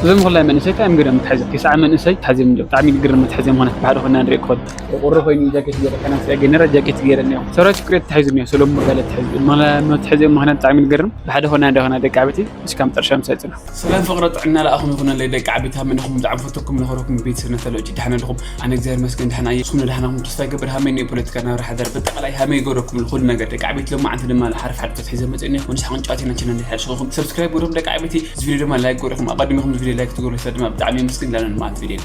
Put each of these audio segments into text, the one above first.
እዞም ኩላይ መንእሰይ እንታይ እዮም ገይሮም ተታሒዞም? ተስዓ መንእሰይ ተታሒዞም እዮም። ብጣዕሚ ግርም መትሓዚ ምኾነ ብሓደ ኮይና ንርኢ ክኾን። ቆርቆሮ ኮይኑ ጃኬት ገይረ፣ ከናስ ገይረ፣ ጃኬት ገይረ እኒኦ። ሰራዊት ስቅሬት ተታሒዙ እኒኦ። ሰሎሞን ቦጋለ ተታሒዙ። ማለ መትሓዚ ምኾነ ብጣዕሚ ግርም። ብሓደ ኮይና እንዳ ኮይና ደቂ ዓበይቲ እስካብ መጨረሻ ምሳይ ጽንሑ። ሰላም ፍቕሪ ጥዕና ለኣኹም ይኹነለይ ደቂ ዓበይቲ፣ ሃመይ ንኹም ብጣዕሚ ፈተኩም ነኸረኩም ቤተሰብ ነተለውጭ ደሕና ኣለኹም? ኣነ እግዚኣብሔር ይመስገን ደሕና እየ። ንስኹም ደሕና ኹም ተስፋ ይገብር። ሃመይ ናይ ፖለቲካ ናብራ ሓዳር በጠቕላይ ሃመይ ይገብረኩም ኩሉ ነገር ደቂ ዓበይቲ። ሎማዓንቲ ድማ ሓሪፍ ሓሪፍ ተትሒዘ መፅእኒ። ወንስ ሓቕን ጨዋታ ኢና ችነል ድሕር ሽኹም ሰብስክራይብ ገይሮም ደቂ ዓበይቲ። እዚ ቪድዮ ድማ ላይክ ገይርኩም ኣቐዲምኹም እዚ ቪድዮ ላይክ ትገብሩ ሰብ ድማ ብጣዕሚ የመስግን። ላለን ማለት ቪድዮ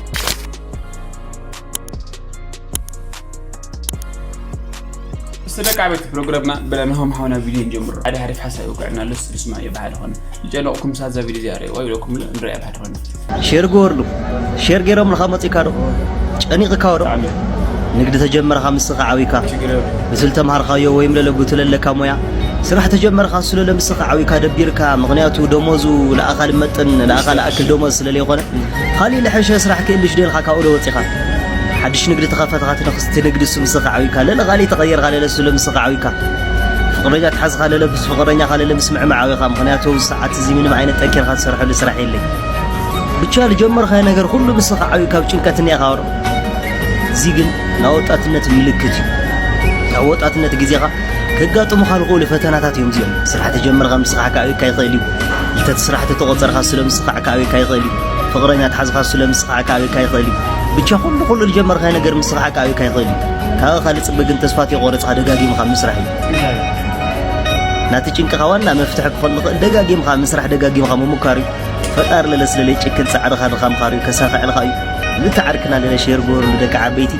እስቲ ደቂ ዓበይቲ ፕሮግራምና ብለናሆም ሓውና ቪድዮ ንጀምሮ። ሓደ ሓሪፍ ሓሳብ ይውቅዕና ኣሎ፣ እስቲ ንስማዮ ብሓደ ኾነ። ዝጨነቕኩም ሳዛ ቪድዮ እዚኣ ርእይዋ ኢለኩም ኣሎ፣ ንርእያ ብሓደ ኾነ። ሼር ግበርሉ። ሼር ገይሮምልካ መጺእካ ዶ? ጨኒቕካ ዶ? ብጣዕሚ። ንግዲ ተጀመርካ ምስኻ ዓዊካ። ችግር የብሉን። ብስል ተምሃርካዮ ወይም ለለ ብቱ ለለካ ሞያ። ስራሕ ተጀመርካ እሱ ለለ ምስኻ ዓዊካ ደቢርካ። ምኽንያቱ ደሞዙ ለኣኻ ልመጥን፣ ለኣኻ ለኣክል ደሞዝ ስለ ለይኾነ። ካሊእ ልሐሸ ስራሕ ክእልሽ ደልካ ካብኡ ዶ ወጺኻ? ሓድሽ ንግዲ ተኸፈትካ ትነኽስቲ ንግዲ እሱ ምስኻ ዓዊካ። ለለ ካሊእ ተቐየርካ ለለ እሱ ለምስኻ ዓዊካ። ፍቕረኛ ተሓዝካ ለለ ምስ ፍቕረኛኻ ለለ ምስ ምዕማዕ ዓዊኻ። ምኽንያቱ ኣብዚ ሰዓት እዚ ምንም ዓይነት ጠንኪርካ ትሰርሐሉ ስራሕ የለይ። ብቻ ልጀመርካዮ ነገር ኩሉ ምስኻ ዓብዩ ካብ ጭንቀት እኒኤኻ ወርቕ። እዚ ግን ናይ ወጣትነት ምልክት እዩ። ናይ ወጣትነት ግዜኻ ከጋጥሙኻ ዝኽእሉ ፈተናታት እዮም እዚኦም። ስራሕ ተጀመርካ ምስኻዕ ክዓብየካ ይኽእል እዩ። እንተ እቲ ስራሕ ተተቖጸርካ ስለ ምስኻዕ ክዓብየካ ይኽእል እዩ። ፍቕረኛ ተሓዝካ ስለ ምስኻዕ ክዓብየካ ይኽእል እዩ። ብቻ ኩሉ ኩሉ ልጀመርካዮ ነገር ምስኻዕ ክዓብየካ ይኽእል እዩ። ካብኻ ልጽበ ግን ተስፋ ተይቆረጽካ ደጋጊምካ ምስራሕ እዩ። ናቲ ጭንቅኻ ዋና መፍትሒ ክኾን ዝኽእል ደጋጊምካ ምስራሕ ደጋጊምካ ምሙካር እዩ። ፈጣሪ ለለ ስለ ለይጭክን ጻዕርኻ ድኻምኻ ርእዩ ከሳኽዕልካ እዩ። ክልተ ዓርክና ለለ ሼር ግበሩሉ ደቂ ዓበይቲ።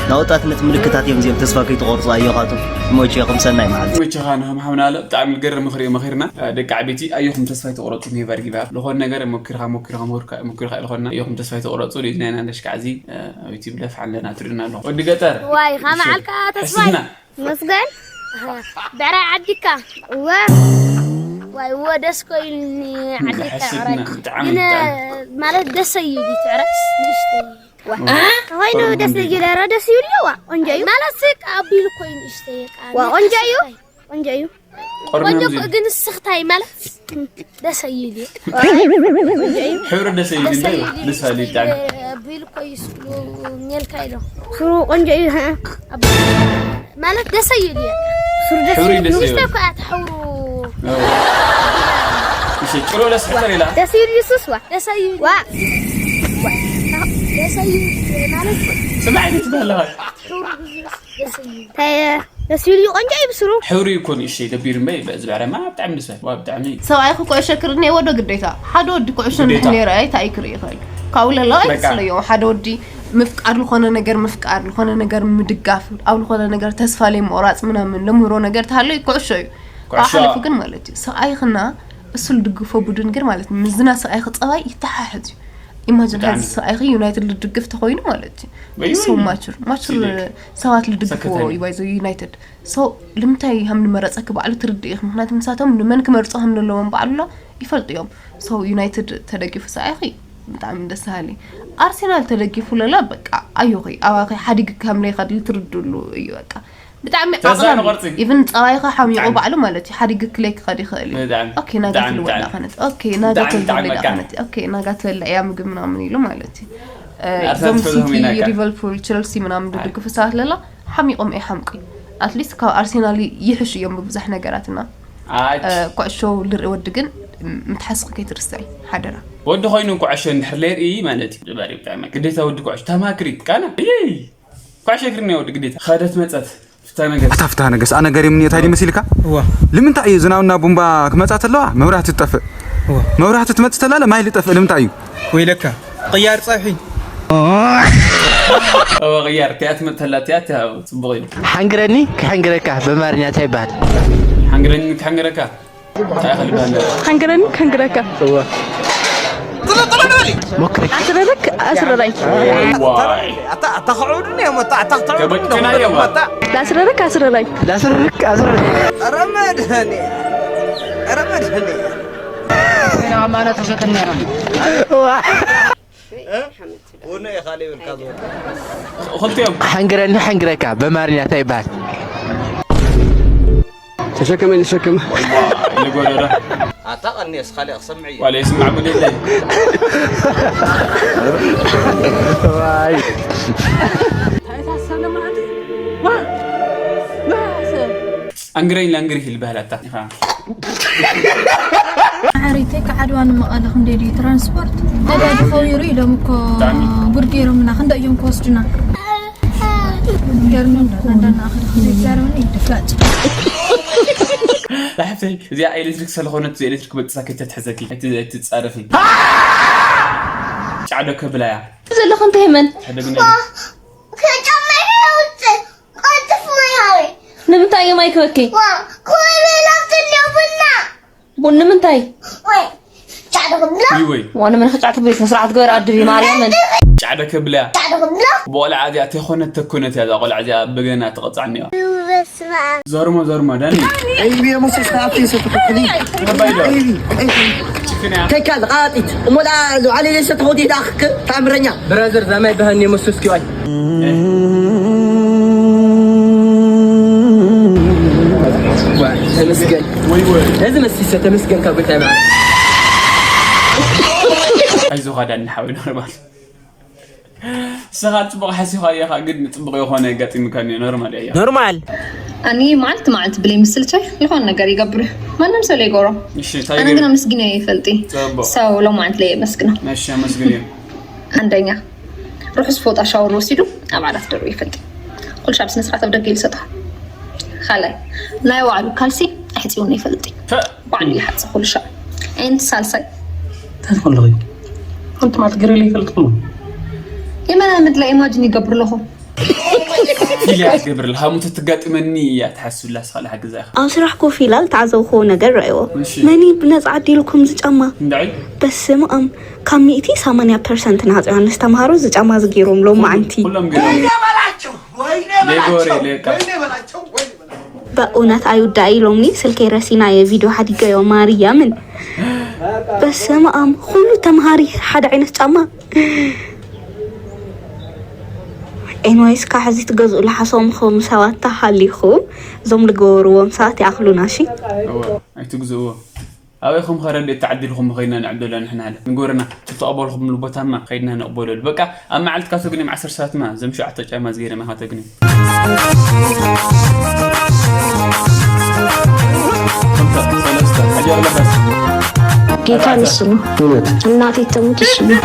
ናይ ወጣትነት ምልክታት እዮም እዚኦም፣ ተስፋ ከይትቆርጹ ኣዮኻቱ። ይመችኹም፣ ሰናይ መዓልቲ። ይመችኻ ንሃም ሓውና ኣለ፣ ብጣዕሚ ዝገርም ምኽሪ እዩ መኺርና። ደቂ ዓበይቲ ኣዮኹም ተስፋ ኣይትቑረጹ፣ ኔቨር ጊቭ ኣፕ። ዝኾነ ነገር ሞኪርካ፣ ሞኪርካ፣ ሞኪርካ፣ ሞኪርካ ኢልኾና፣ ኣዮኹም ተስፋ ኣይትቑረጹ፣ ዲዝናይና እንደሽካዕ እዚ፣ ኣብ ዩቲዩብ ለፍዓ ኣለና፣ ትርእዩና ኣለኹም። ወዲ ገጠር። ዋይ፣ ካመ ዓልካ ተስፋይ። ሕስድና። መስገን። ብዕራይ ዓዲካ። እወ። ዋይ፣ እወ፣ ደስ ኮይልኒ ዓዲካ ሕስድና፣ ብዕራይ። ብጣዕሚ፣ ግን፣ ብጣዕሚ። ማለት ደስ እዩ፣ ትዕረስ፣ ንእሽተይ። ዋ። ዋ። ኮይኑ ደስ ይብል፣ ኧረ ደስ ይብል እዩ፣ ዋ፣ ቆንጆ እዩ። ማለት ስቅ ኣቢሉ ኮይኑ እሽተይ፣ ቃ፣ ዋ፣ ቆንጆ እዩ። ቆንጆ እዩ። ቆርኖም ቆንጆ እኮ፣ ግን ስኽታይ ማለት ደስ ይብል እዩ። ቆንጆ እዩ። ሕብሩ ደስ ይብል ደስ እንዶ፣ ይብል። ደስ ይብል ብጣዕሚ። ኣቢሉ እኮ ይስሉ፣ ሜልካ ኢሎ። ስሩ ቆንጆ እዩ፣ ሀ? ኣቢ-፣ ማለት ደስ ይብል እዩ። ስሩ ደስ ሕብሩ ይብል። ደስ ይብል። ንእሽተይ እኮ እያ ትሕብሩ። እሺ፣ ጭሮ ደስ ይብል ሌላ። ደስ ይብል ይሱስ ዋ። ደስ ይብል። ዋ። ደስ ይብል ማለት ስማዕ፣ ደስ ይብል ኣለኻ። ደስ ይብል። እንታይ፣ ደስ ይብል እዩ፣ ቆንጆ እዩ ብስሩ። ሕብሪ እኮ ንእሽተይ ደቢሩ እምበይ፣ በዚ ብዕራይ ማ ብጣዕሚ ደስ ይብል። ዋ፣ ብጣዕሚ። ሰብኣይኺ ኩዕሾ ክርኢ እኒሄዎ ዶ ግዴታ? ሓደ ወዲ ኩዕሾ ግዴታ። እንድሕር ነይረ እንታይ ክርኢ ይኽእል? ካብኡ ለላ በቃ። ኣይትስለዮ። ሓደ ወዲ ምፍቃር፣ ዝኾነ ነገር ምፍቃር፣ ዝኾነ ነገር ምድጋፍ፣ ኣብ ዝኾነ ነገር ተስፋ ለይ ምቑራጽ ምናምን ለምህሮ ነገር ተሃለዩ ኩዕሾ እዩ። ኩዕሾ። ኣብ ሓሊፉ ግን ማለት እዩ። ሰብኣይኽና እሱ ልድግፎ ቡድን ግን ማለት እዩ። ምስና ሰብኣይኺ ጸባይ ይተሓሕዝ እዩ። ኢማጅን ብጣዕሚ። ሐዚ ሰብኣይኺ ዩናይትድ ልድግፍ ተኾይኑ ማለት እዩ። ወይ ወይ። So ማቹር፣ ማቹር ሲሌክ። ሰባት ልድግፍዎ ሰከተኒ። እዩ ባይዘ ዩናይትድ። So ልምንታይ ሃም ንመረጸኪ ባዕሉ ትርድእ ኢኺ። ምኽንያቱ ንሳቶም ንመን ክመርጹ ሃም ዘለዎም ባዕሉ ይፈልጡ እዮም። So ዩናይትድ ተደጊፉ ሰብኣይኺ ብጣዕሚ ደስ በሃሊ። ኣርሴናል ተደጊፉ ለላ በቃ ኣዮኺ፣ ኣባኺ ሓዲግኪ ሃም ለይኸድሊ ትርድእሉ እዩ በቃ። ብጣዕሚ ተስፋ ኣቕራቢ። ንቆርጺ። ኢቭን ጸባይኻ ሓሚቑ ብጣዕሚ። ባዕሉ ማለት እዩ። ሓዲግኪ ለይ ክኸድ ይኽእል እዩ። ብጣዕሚ። ኦኬ፣ ናጋ ብጣዕሚ፣ ትልወጥ ብጣዕሚ። ዳኸነት። ኦኬ፣ ናጋ ብጣዕሚ፣ ትወልድ ብጣዕሚ በቃ። ዳኸነት። ኦኬ፣ ናጋ ትበልዕ እያ ምግቢ ምናምን ኢሉ ማለት እዩ። እ፣ ኣርሰናል እዞም ትፈትዎም ሲቲ ኢና ኢካ። ሊቨርፑል፣ ቸልሲ ምናምን ኣይ። ድድግፉ ሰባት ለላ ሓሚቖም እየ ሓምቂ። ኣትሊስት ካብ ኣርሴናል ይሕሹ እዮም ብብዙሕ ነገራትና። ኣች። እ፣ ኩዕሾ ልርኢ ወዲ ግን ም-፣ ምትሓስኺ ከይትርስዒ ሓደራ። ወዲ ኮይኑ ኩዕሾ እንድሕር ለይርኢ ማለት እዩ። ድባሪ ብጣዕሚ ግዴታ ወዲ ኩዕሾ ተማክሪ ቃና። እይ! ኩዕሾ እግሪ እኒኦ ወዲ ግዴታ። ኸደት መጸት። ፍታ ነገስ። ኣታ ፍታ ነገስ፣ ኣነ ገሪምኒ፣ እንታይ ድዩ መሲልካ? እዋ። ልምንታይ እዩ ዝናብና ቡምባ ክመጻ ተለዋ መብራህቲ ትጠፍእ? እዋ። መብራህቲ ትመጽእ ተላለ ማይ ልጠፍእ ልምንታይ እዩ? ወይለካ፣ ቅያር ጸብሒ። እዋ፣ ቅያር፣ እቲኣ ትመጽእ ተላ፣ እቲኣ፣ እቲኣ ጽቡቕ እዩ። ሓንግረኒ ክሕንግረካ ብኣማርኛ እንታይ ይበሃል? ሓንግረኒ ክሕንግረካ። እንታይ ይኸል ይበሃል? ሓንግረኒ ክሕንግረካ። እዋ። ሞክሪ። ኣስረረክ ኣስረራይ። ዋይ። ኣታ፣ ኣታ ክዕብዱኒ እዮም፣ ኣታ፣ ኣታ ክተዕብዱኒ እዮም፣ ከበድክና እዮም። ኣታ። ላስረረክ ኣስረራይ። ላስረረክ ኣስረራይ። ኧረ መድኃኔ፣ ኧረ መድኃኔ። ዋ። እ? ወነ ኢኻ ለይበልካ ዞር። ክልቲኦም። ሓንግረኒ ሓንግረካ ብኣማርኛ እንታይ ይበሃል? ተሸከመኝ፣ ተሸከመ። ንጎደሎ። ኣታ ቀንየስ፣ ካልእ ክሰምዕ እየ። ዋላ ይስማዕ ጉድ የለይ። ዋይ ታይታ ሰብ ለማዓንቲ ኣንግረኝ ላንግሪህ ይልበሃል ኣታ ኢኻ። ማዕሪተይ ከዓድዋ ንመቐለ ክንደይ ድዩ ትራንስፖርት? ነዳዲ ከዊሩ ኢሎም እኮ ጉድ ገይሮምና ክንደይ እዮም ክወስዱና? ገርኒ እንዳና እንዳና ኣኽሪ ክንደይ ይዛረብኒ ይድጋጭ። ላሕፍተይ እዚኣ ኤሌክትሪክ ስለኾነት እዚ ኤሌክትሪክ በጥሳ ከይተትሕዘኪ ኣይትፃረፊ። ጫዕዶ ከብላያ ዘለኹ እንታይ መን ሕደግነ ከጫማይ ውፅእ ቀልጥፍ ማይ ሃበይ ንምንታይ እዮም ኣይክበኪ ዋ ኮይበላትልዮ ቡና ቡን ንምንታይ ወይ ጫዕዶ ክብላ ይወይ ዋነ መን ክጫት ቤት መስራት ገር ኣድቢ ማርያምን ጫዕዶ ከብላያ ጫዕዶ ክብላ ብቆልዓ እዚኣ ተኾነት ተኮነት እያ እዛ ቆልዓ እዚኣ በገና ትቐፃዕኒ እያ በስመ ኣብ ዘርሞ ዘርሞ ዳኒ Baby, I'm supposed to have this at the police. ተባይዶ Baby, hey, ችክን እያ ከይካ ዝቃጢት እሞ ደኣ ዝባዕለ ኢለ ሰተኹት ይዳኽክ ታምረኛ ብራዘር ዛማይ ባህኒ የመስስኪዋይ ተመስገን ወይ ወይ ነዚ መሲሰ ተመስገን ካብ ጎይታይ ማለት ኣይዞኻ ዳኒ ሓወይ ኖርማል ስኻ ጽቡቕ ሓሲኻ ኢኻ ግን ጽቡቕ የኾነ ኣጋጢምካ እኒኦ ኖርማል እያ ኖርማል እኔ ማለት ማለት ብለይ ምስልቻ የሆነ ነገር ይገብር ማንም ሰው ላይ ጎሮ እሺ እንታይ ኣነ ግን ገይሩ ኣመስግነ ይፈልጥ ጽቡቕ ሰው ሎማዓንቲ ላይ የመስግነው እሺ ኣመስግን እዩ አንደኛ ርሑስ ፎጣ ሻወር ወሲዱ ኣብ ዓራት ደሩ ይፈልጥ ኩልሻ ብስነ ስርዓት ኣብ ደገ ይልሰጣ ካልኣይ ናይ ባዕሉ ካልሲ ኣሕፂውና ይፈልጥ ባዕሉ ይሓፅ ኩልሻ ኤንድ ሳልሳይ እንታይ ትኾን ኣለኹ ኣንቲ ማለት ገረለ ይፈልጥኩም የመና ምድላ ኢማጅን ይገብር ኣለኹ ኢልያ ትገብር ኣለኻ ሙተ ትጋጥመኒ እያ ትሓስብላ ስኻ ሓግዛ ኢኻ ኣብ ስራሕ ኮፍ ኢላ ዝተዓዘብክዎ ነገር ረኣይዎ እሺ። መኒ ብነፃ ዓዲልኩም ዝጫማ እንዳይ በስም ኣም ካብ ሚእቲ ሰማንያ ፐርሰንት ናሃፀ ዮሃንስ ተምሃሮ ዝጫማ ዝገይሮም ሎም መዓንቲ ኩሎም ገይሮም ሌጎሬ ሌቃ በእውነት ኣይውዳእ ኢሎምኒ ስልከይ ረሲናየ ቪድዮ ሓዲገዮ ማርያምን በስም ኣም ኩሉ ተምሃሪ ሓደ ዓይነት ጫማ ኤንዋይስ ካብ ሕዚ ትገዝኡ ለሓሶም ኹም ሰባት ተሃሊኹም እዞም ልገበርዎም ሰባት ይኣኽሉና እሺ ኣይትግዝእዎ ኣበይኹም ኸረድ ተዓዲልኹም ኸይድና ንዕብደሎ ንሕና ሃለ ንጎረና ትተቐበልኹምሉ ቦታማ ኸይድና ንቕበለሉ በቃ ኣብ መዓልቲ ካብ ተግንዮም ዓሰርተ ሰባትማ ዘም ሸውዓተ ጫማ ዝገይረ መኻ ተግንዮም ጌታ ንሱ ነው። እናቴ ትሙት እሱ ነው።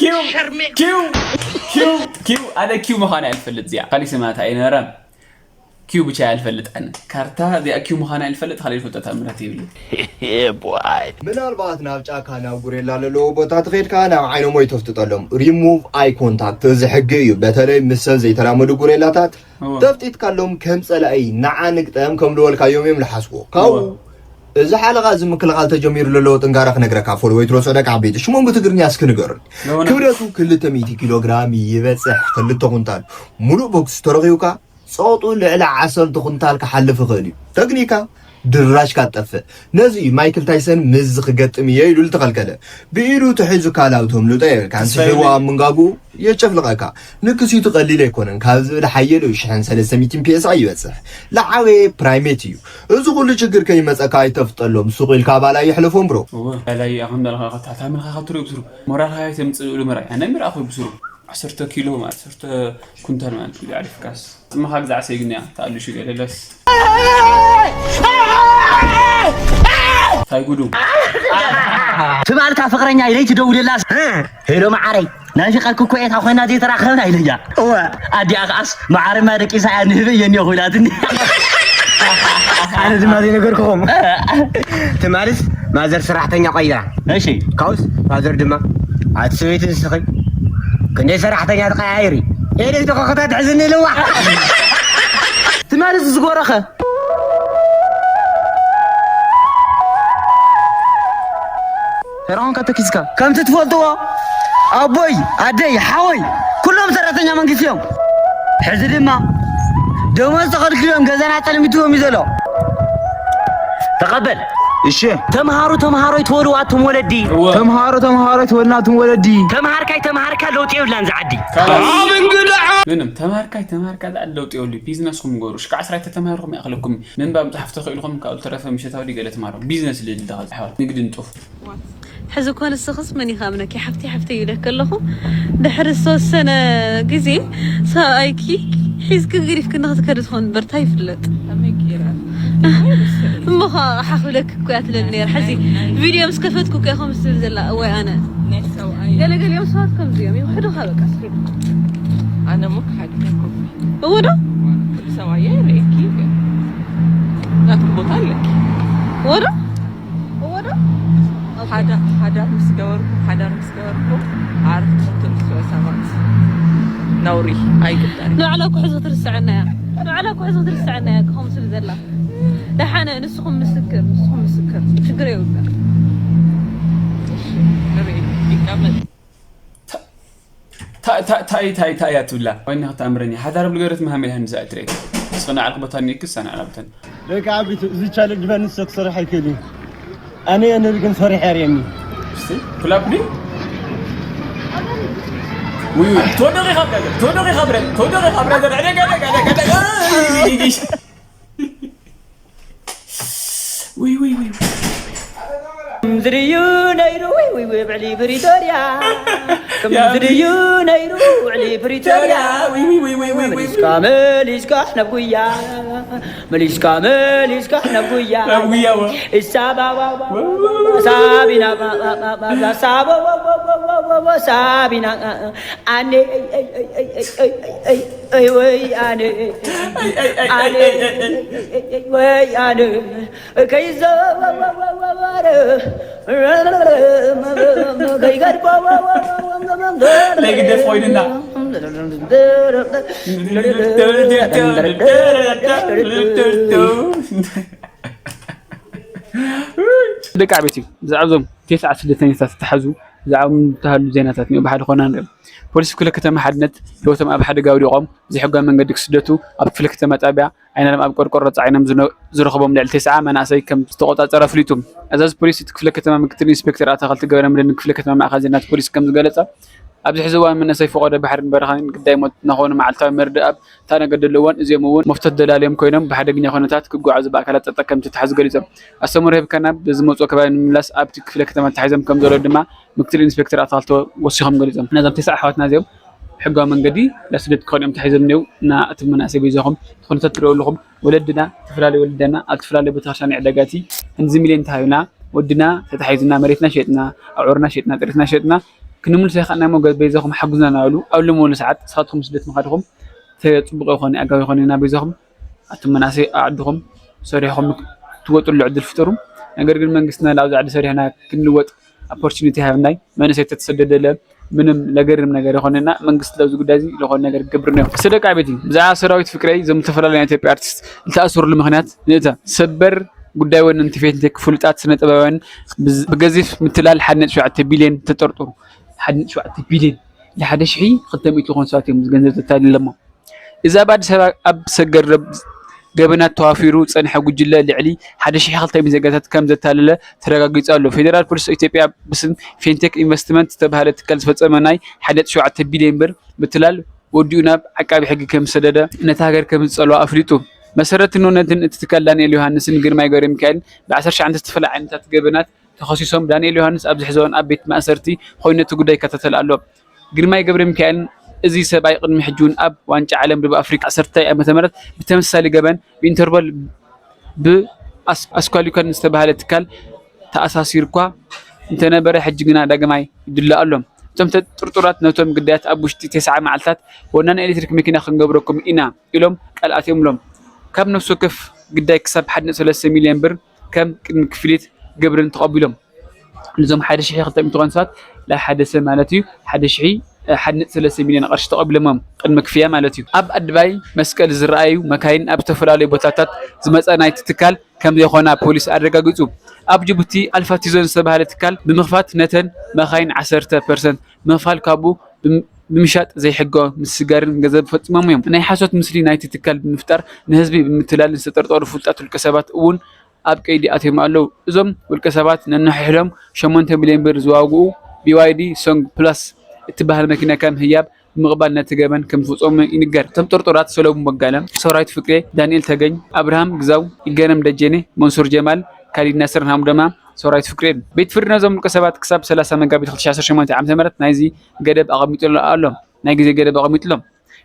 ኪው ኪው ኪው ኪው ኣነ ኪው ምዃን ኣይፈልጥ እዚኣ ካሊእ ስማት ኣይነበረን ኪው ብቻ ኣይፈልጥ ኣነ ካርታ እዚኣ ኪው ምዃን ኣይፈልጥ ካልእ ዝፈልጠ ተኣምራት የብሉ ምናልባት ናብ ጫካ ናብ ጉሬላ ዘለዎ ቦታ ትኸድካ ናብ ዓይኖም ወይ ተፍጥጠሎም remove eye contact እዚ ሕጊ እዩ በተለይ ምስ ሰብ ዘይተላመዱ ጉሬላታት ተፍጢጥካሎም ከም ጸላኢ ንዓ ንግጠም ከም ዝበልካዮም እዮም ዝሓስቡ ካብኡ እዚ ሓለቓ እዚ ምክልኻል ተጀሚሩ ዘለዎ ጥንጋረ ክነግረካ ፎሎ ወይ ትረስዖ ደቂ ዓበይቲ ሽሞም ብትግርኛ እስኪ ንገሩን ክብደቱ ክልተ ሚእቲ ኪሎ ግራም ይበጽሕ ክልተ ኩንታል ሙሉእ ቦክስ ተረኺቡካ ጸቕጡ ልዕሊ ዓሰርተ ኩንታል ክሓልፍ ይኽእል እዩ። ተግኒካ ድራሽካ ትጠፍእ። ነዚ እዩ ማይክል ታይሰን ምስዚ ክገጥም እየ ኢሉ ዝተኸልከለ። ብኢዱ ተሒዙካ ላብ ተምልጦ የብልካን። ስሒቡ ኣብ ምንጋጉኡ የጨፍልቐካ። ንክሲቱ ቀሊል ኣይኮነን። ካብ ዝብል ሓየል እዩ ሽሕን ሰለስተ ሚእትን ፒኤስኣይ ይበጽሕ። ዝዓበየ ፕራይሜት እዩ። እዚ ኩሉ ችግር ከይመጸካ ኣይተፍጠሎም። ሱቕ ኢልካ ኣባላይ የሕልፎም ብሮ። እወ ኣላይ ኣኹም ዳልኻ ታታምልኻ ክትሪኡ ብስሩ ሞራልካ ኣይተምጽእ ኢሉ ምርኣይ ኣነ ምርኣኹ ብስሩ ዓሰርተ ኪሎ ዓሰርተ ኩንታል ማለት እዩ ዓሪፍካስ ጽምኻ ግዛዕ ሰይግንያ ተኣልሹ ገለለስ ታይ ጉዱ ትማልካ ፍቅረኛ ኢለይ ትደውልላስ ሄሎ መዓረይ ናፊቀክ እኮ እየ እታ ኮይና ዘይተራኸብና ኢለያ እወ ኣዲኣ ከዓስ መዓረማ ደቂሳ እያ ንህበ እየ እኒኦ ኮይናትኒ ኣነ ድማ ዘይነገርክኹም ትማልስ ማዘር ሰራሕተኛ ቀይራ እሺ ካብኡስ ፋዘር ድማ ኣቲ ሰበይቲ ንስኺ ክንደይ ሰራሕተኛ ትቀያይሪ ኤደይ ተኸኸታ ትሕዝኒ ኢልዋ ትማልስ ዝጎረኸ ተራኹም ከተኪዝካ ከምቲ ትፈልጥዎ ኣቦይ ኣደይ ሓወይ ኩሎም ሰራሕተኛ መንግስቲ እዮም ሕዚ ድማ ደሞዝ ተኸልኪሎም ገዛና ጠልሚትዎም እዩ ዘሎ ተቐበል እሺ። ተምሃሩ ተምሃሮ ይትበሉ ኣቱም ወለዲ። ተምሃሮ ተምሃሮ ይትበሉና ኣቱም ወለዲ። ተምሃርካይ ተምሃርካ ለውጢ የብላን ዝዓዲ። ምንም ተማርካይ ተማርካ ዛዕድ ለውጢ የብሉ። ቢዝነስኩም ገሩ ሽካ ዓስራይ ተተማሃርኩም ይኣኽለኩም። ምንባብ መጽሓፍ ተኽኢልኩም ካብኡ ተረፈ ምሸታዊ ገለ ተማሩ። ቢዝነስ ልል ደኸል ኣሕዋት ንግዲ ንጡፍ። ሕዚ እኮ ንስኽስ መን ይኻምነኪ ሓፍቲ ሓፍቲ ይብለኪ ኣለኹ። ድሕሪ ዝተወሰነ ግዜ ሰብኣይኪ ሒዝኪ ገዲፍኪ ንክትከዲ ትኾን በርታ ይፍለጥ። እሞ ኸዓ ክብለኪ እኮ እያ ትለኒ ነይራ። ሕዚ ቪድዮ ምስ ከፈትኩ እኮ እያ ከምዚ ትብል ዘላ። እዋይ ኣነ ገለገሊኦም ሰባት ከምዚ እዮም ይውሕዱኻ በቃ እስኪ። ኣነ እሞ ክሓድኒ ኮፍ እዎ ዶ ሰብኣየ ርእኪ ናትም ቦታ ኣለኪ እዎ ዶ እዎ ዶ ሓዳር ምስ ገበርኩም ሓዳር ምስ ገበርኩም ዓርኩም ትንስኡ ሰባት ነውሪ ኣይግበርን። ንባዕላ ኩሕዞ ትርስዐና እያ። ንባዕላ ኩሕዞ ትርስዐና እያ ክኸም ስብ ዘላ። ደሓነ ንስኹም ምስክር ንስኹም ምስክር ሽግር የብሉን። ንርኢ ይቀመጥ ታይ ታይ ታይ እያ ትብላ ወይኒ ከተኣምረኒ ሓዳር ብልገረት መሃመድ ሃንዛ እትርኢ እስኸ ንዓልክ ቦታ ኒክስ ኣነ ዓላብተን ደቂ ዓቢቱ እዚ ቻለንጅ በንሰ ክሰርሕ ኣይክእል እዩ ኣነ የንር ግን ሰሪሕ ያርእየኒ ክላፕ ዲ ውይ ውይ ተወደቂ ካብ ነገር ተወደቂ ካብ ነገር ተወደቂ ካብ ነገር ዕደ ገደ ገደ ገደ ውይ ውይ ውይ ከምዚ ድዩ ነይሩ ውይ ውይ ውይ ብዕሊ ፕሪቶርያ ከምዚ ድዩ ነይሩ ውዕሊ ፕሪቶርያ መሊስካ መሊስካ ናብ ጉያ መሊስካ መሊስካ ናብ ጉያ ሳባባባ ሳቢና ሳቦ ሳቢና ኣነ ወይ ኣነ ኣነ ወይ ኣነ ከይዘወረ ከይገድኮ ለግደፍ ኮይንና ደቂ ዓበይቲ ብዛዕባ እዞም ቴስዓ ስደተኛታት ዝተሓዙ ብዛዕባ ዝተሃሉ ዜናታት እኒኦ ብሓደ ኮና ንሪኦም ፖሊስ ክፍለ ከተማ ሓድነት ህይወቶም ኣብ ሓደጋ ኣውዲቖም ብዘይሕጋዊ መንገዲ ክስደቱ ኣብ ክፍለ ከተማ ጣብያ ኣይናለም ኣብ ቆርቆሮ ፃዒኖም ዝረኸቦም ልዕሊ ቴስዓ መናእሰይ ከም ዝተቆፃፀረ ኣፍሊጡ። ኣዛዚ ፖሊስ እቲ ክፍለ ከተማ ምክትል ኢንስፔክተር ኣታኸልቲ ገብረመድህን ንክፍለ ከተማ ማእኸል ዜናት ፖሊስ ከም ዝገለፀ ኣብዚ ሕዚ እዋን መናእሰይ ፈቖዶ ባሕርን በረኻን ግዳይ ሞት እናኾኑ መዓልታዊ መርድእ ኣብ እታ ነገር ዘለዎም እዚኦም እውን መፍቶት ደላልዮም ኮይኖም ብሓደገኛ ኩነታት ክጓዓዙ ብኣካላት ፀጥታ ከም ዝተታሕዙ ገሊፆም። ኣስተምህሮ ሂብካና ብዝመፅኦ ከባቢ ንምምላስ ኣብቲ ክፍለ ከተማ ተታሒዞም ከም ዘለዉ ድማ ምክትል ኢንስፔክተር ኣታኸልቲ ወሲኾም ገሊፆም። ነዞም ቴስዓ ኣሕዋትና እዚኦም ብሕጋዊ መንገዲ ናብ ስደት ክኸዱ እዮም ተታሒዞም እኒአው እና እቶም መናእሰይ በይዛኹም እቲ ኩነታት ትሪኡ ኣለኹም ወለድና ዝተፈላለዩ ወለድና ኣብ ዝተፈላለዩ ቤተክርስትያን ዕዳጋቲ ክንዚ ሚልዮን ተሃቢና ወድና ተታሒዝና መሬትና ሸጥና ኣዑርና ሸጥና ጥሪትና ሸጥና ክንምልሶ ይኽእልና እሞ በይዛኹም ሓጉዝና እናበሉ ኣብ ለመሉ ሰዓት ንስኻትኩም ስደት ምኻድኹም ተፅቡቕ ይኾነ ኣጋዊ ይኾነ ኢና በይዛኹም ኣቱም መናእሰይ ኣብ ዓድኹም ሰሪሕኹም ትወጥሉ ዕድል ፍጠሩ ነገር ግን መንግስትና ኣብዚ ዓዲ ሰሪሕና ክንልወጥ ኣፖርቹኒቲ ሃብናይ መንእሰይ ተተሰደደለ ምንም ለገርም ነገር ይኾነና መንግስቲ ለብዚ ጉዳይ እዚ ለኾነ ነገር ክገብር ነው። እስቲ ደቂ ዓበይቲ ብዛዕባ ሰራዊት ፍቅረይ ዞም ዝተፈላለዩ ናይ ኢትዮጵያ ኣርቲስት ዝተኣሰሩሉ ምክንያት ንእተ ሰበር ጉዳይ ወነንቲ ፌንቴክ ፍሉጣት ስነ ጥበባውያን ብገዚፍ ምትላል ሓደ ነጥቢ ሸውዓተ ቢልዮን ተጠርጥሩ ሓደ ነጥቢ ሸውዓተ ቢልዮን ለ ሓደ ሽሕ ክልተ ሚእቲ ዝኾኑ ሰባት እዮም ገንዘብ ተታሊሎም። እዚ ኣብ ኣዲስ ኣበባ ኣብ ሰገር ገበናት ተዋፊሩ ዝጸንሐ ጉጅለ ልዕሊ ሓደ ሽሕ ክልተ ሚእቲ ዜጋታት ከም ዘታለለ ተረጋጊጹ ኣሎ። ፌደራል ፖሊስ ኢትዮጵያ ብስም ፌንቴክ ኢንቨስትመንት ዝተባህለ ትካል ዝፈጸመ ናይ ሓደ ነጥቢ ሸውዓተ ቢልዮን ብር ምትላል ወዲኡ ናብ ዓቃቢ ሕጊ ከም ዝሰደደ ነታ ሃገር ከም ዝጸልዋ ኣፍሊጡ። መሰረትን ወነንትን እቲ ትካል ዳንኤል ዮሃንስን ግርማይ ገብረሚካኤልን ብ ዓሰርተ ትሽዓተ ዝተፈላለዩ ዓይነታት ገበናት ተኸሲሶም ዳንኤል ዮሃንስ ኣብዚ ሕዚ እዋን ኣብ ቤት ማእሰርቲ ኮይኑ ነቲ ጉዳይ ይከታተል ኣሎ። ግርማይ ገብረሚካኤልን እዚ ሰብኣይ ቅድሚ ሕጂ እውን ኣብ ዋንጫ ዓለም ደቡብ ኣፍሪቃ ዓሰርተ ዓመተ ምህረት ብተመሳሳሊ ገበን ብኢንተርፖል ብኣስኳሊኮን ዝተባህለ ትካል ተኣሳሲሩ እኳ እንተነበረ ሕጂ ግና ዳግማይ ይድሎ ኣሎ። እቶም ጥርጡራት ነቶም ግዳያት ኣብ ውሽጢ ተስዓ መዓልታት ወናኒ ኤሌክትሪክ መኪና ክንገብረኩም ኢና ኢሎም ቃል ኣትዮምሎም። ካብ ነፍሲ ወከፍ ግዳይ ክሳብ ሓደ ነጥቢ ሰለስተ ሚልዮን ብር ከም ቅድሚ ክፍሊት ግብርን ተቐቢሎም። ነዞም ሓደ ሽሕ ክልተ ሚእቲ ዝኾኑ ሰባት ናይ ሓደ ሰብ ማለት እዩ ሓደ ሽሕ ሓደ ነጥቢ ሰለስተ ሚልዮን ቅርሺ ተቐቢሎሞም ቅድሚ ክፍያ ማለት እዩ። ኣብ ኣድባይ መስቀል ዝረኣዩ መካይን ኣብ ዝተፈላለዩ ቦታታት ዝመፀ ናይቲ ትካል ከም ዘይኮና ፖሊስ ኣረጋጊፁ። ኣብ ጅቡቲ ኣልፋቲዞን ዝተባሃለ ትካል ብምኽፋት ነተን መኻይን ዓሰርተ ፐርሰንት ብምኽፋል ካብኡ ብምሻጥ ዘይሕጋዊ ምስግጋርን ገንዘብ ፈፂሞም እዮም። ናይ ሓሶት ምስሊ ናይቲ ትካል ብምፍጣር ንህዝቢ ብምትላል ዝተጠርጠሩ ፍሉጣት ውልቀ ሰባት እውን ኣብ ቀይዲ ኣትዮም ኣለዉ። እዞም ውልቀ ሰባት ነንሕድሕዶም ሸሞንተ ሚልዮን ብር ዝዋግኡ ቢ ዋይ ዲ ሶንግ ፕላስ እትበሃል መኪና ከም ህያብ ብምቕባል ነቲ ገበን ከም ዝፈጸሙ ይንገር። እቶም ጥርጡራት ሰሎሙን ቦጋለ፣ ሰውራይት ፍቅሬ፣ ዳንኤል ተገኝ፣ ኣብርሃም ግዛው፣ ይገረም ደጀኔ፣ መንሱር ጀማል፣ ካሊድ ናስርን ሃምዶማ ሰውራይት ፍቅሬ። ቤት ፍርዲ ነዞም ውልቀ ሰባት ክሳብ ሰላሳ መጋቢት ክልተ ሺሕ ዓሰርተ ሸሞንተ ዓመተ ምህረት ናይዚ ገደብ ኣቐሚጥሉ ኣሎ። ናይ ግዜ ገደብ ኣቐሚጥሎም።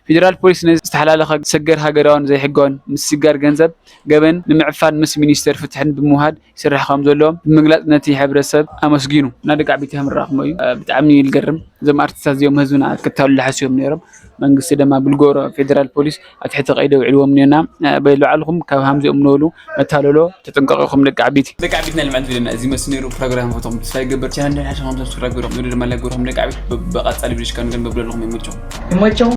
ፌደራል ፖሊስ ነዚ ዝተሓላለኸ ሰገር ሃገራውን ዘይሕጋውን ምስጋር ገንዘብ ገበን ንምዕፋን ምስ ሚኒስቴር ፍትሕን ብምውሃድ ይስራሕ ከም ዘሎ ብምግላጽ ነቲ ሕብረተሰብ ኣመስጊኑ። እና ደቂ ዓበይቲ ከም ራእኹሞ እዩ። እ፣ ብጣዕሚ እዩ ዝገርም። እዞም ኣርቲስታት እዚኦም ህዝብና ክታሉሉ ሓሲቦም ነይሮም። መንግስቲ ድማ ብልጎሮ ፌደራል ፖሊስ ኣብ ትሕቲ ቀይዲ ኣውዒልዎም ነና። እ፣ በይባዕልኹም ካብ ሃምዚኦም ንበሉ መታለሎ ተጠንቀቑ ኢኹም ደቂ ዓበይቲ። ደቂ ዓበይቲ ናይ ልምዓት ቪድዮና እዚ መስል ነይሩ። ፕሮግራም ፈቶም ተስፋ ይገብር። ቻናል ደሓሽ ከም ሰብስክራይብ ገይሮም ንብሎ ድማ ላይክ ገይሮም ደቂ ዓበይቲ ብ-፣ ብቐጻሊ ቪድዮ ሽካን ግን በብለኹም ይመቸኹም። ይመቸኹም።